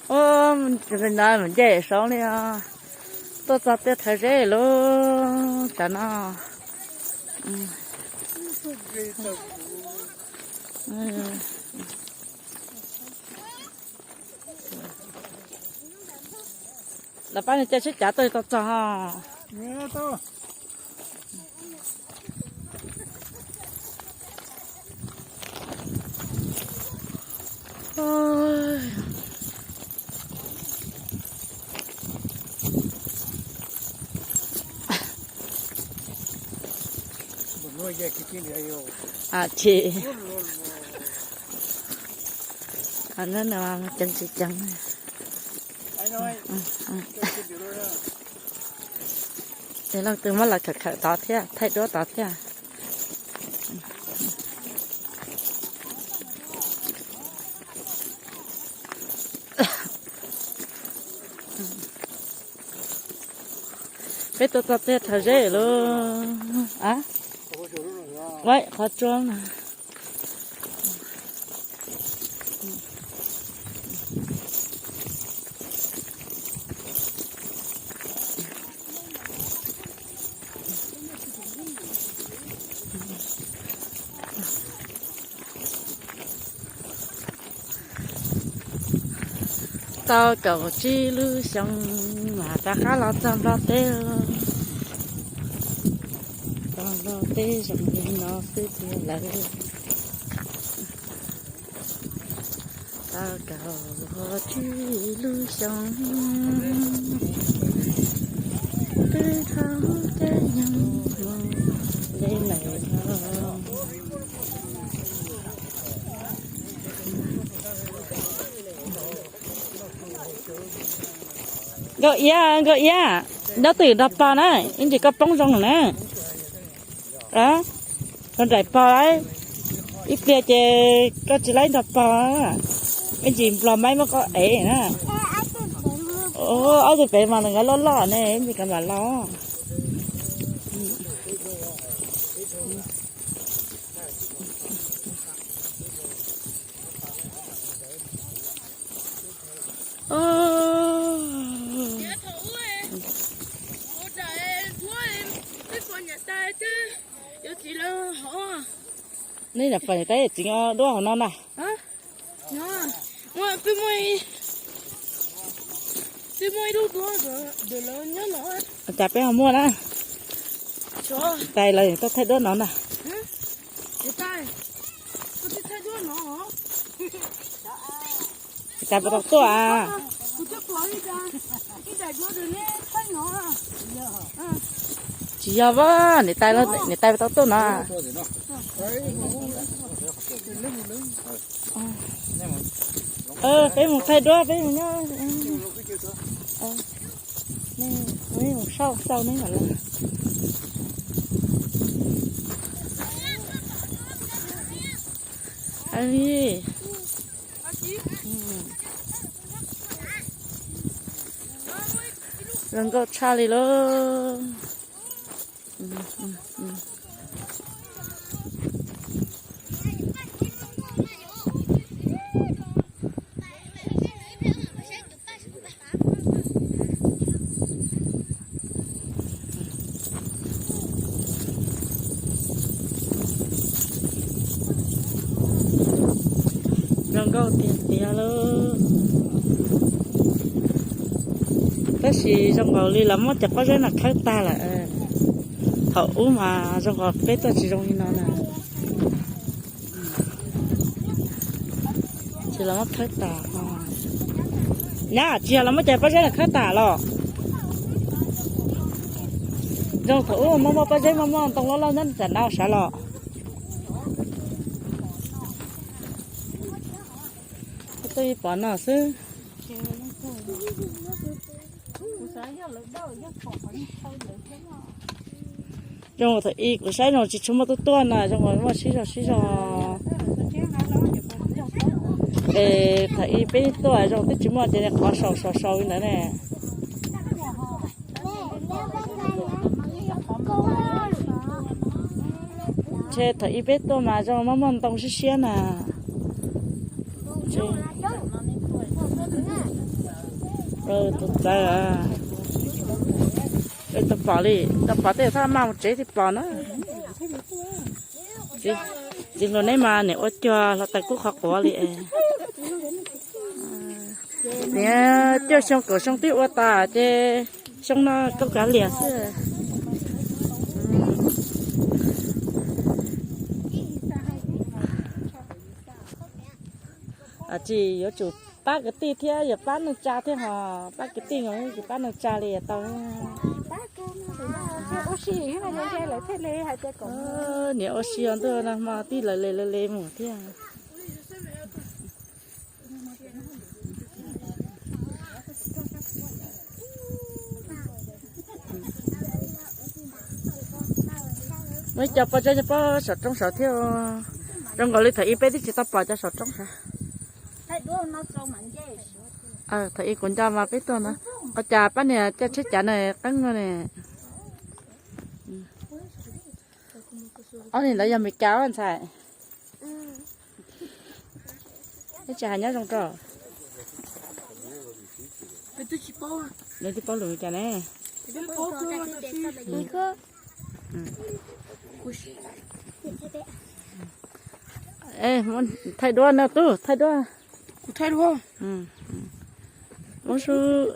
Ub, no nce saud li os. Tuaj txog tiaj thawv zeb lub tsam no. Lawv pab nws caij tsheb cav tuaj tau txog ho. Ces no ceev tsis ceev. Ces leej twg muab los khawm khawm tod thiab, thaij duab tod thiab. Peb tuaj txog tiaj thawv zeb lub, qhov tsua no. Tau kaum tsib lub xyoo mas rov qab los txog Nplog teb. Txog Nplog teb zoo li no xwb tiag lawm. Tau kaum tsib lub xyoo, twb dhau caij nyoog mus li lawm os. Nkauj Iab, Nkauj Iab, nyob twj ywm nrog pog na, ib ntsis koj poob zoo na. Rau nraim pog, ib pliag ces koj tsis laib nrog pog, ib ntsis nplog maib muab koj ev na. Ob tug pem mas nkawd loj loj ne, ib ntsis nkawd mam los. Nej lam pais tab txiv duab hauv no na. Cas peb ho muaj na. Tais lawv tuaj thaij duab no na. Tais puas tau tuaj a? Tsis yog, niam tais, niam tais puas tau tuaj no. Peb mus thaij duab, peb mus nyob. Mus xauj xauj neb mam los. Zoo nkauj tshaj li lauj. Zoo nkauj tiag tiag lauj. Tab sis zoo nkaus li lawv muab cov pob zeb no khawb tag lawm. Thaum ub mas zoo nkaus peb tuaj tsis zoo li no na. Tsis los muab khawb tas. Nyab, tsis yog los muab cov pob zeb no khawb tas los? Zoo thaum ub muaj muaj pob zeb muaj muaj ntoo loj loj nyob tam no sav los. Tuaj ib pom no xwb. Zoo thaum ub kuv saib zoo tsis tshua muaj tuaj tuaj na, zoo muaj sib zog sib zog. Es thaum ub peb tuaj zoo twb tsis muaj ces qhov sau sau sau li ntawd ne. Ntshe thaum ub peb tuaj mas zoo muaj muaj ntoo siab siab na. Tus txawv, tau pom li, tau pom tej thaj maj mus tsev thiaj pom na. Txiv hluas neb mas niam ua cuag hluav taws kub qhov quav li. Niam cuaj xyoo kaum xyoo twb ua tas ces xyoo no koj kav liam xwb. Tsis yuav tsum pab kwv tij thiab, yuav pab neej tsa thiab ho, pab kwv tij nkaus tsis pab neej tsa li tau. Niam ua si os ntuj, nag hmo twb lawv le lawv le mus thiab. Muaj ib co pob zeb nyob pob saum roob saud thiab. Zoo nkaus li thaum ub peb twb tsis tau pom cov saum roob saud. Thaum ub kuv nco mas peb tuaj ntawd, ua cas pab niag caij tsheb cav na qeeb no ne. Ob niag ntawd yog Meskas ntxhais. Neb tsis hais nyob zoo rau. Nws twb paub lus Meskas ne. Thaij duab no tub, thaij duab. Kuv thaij duab. Ub sub.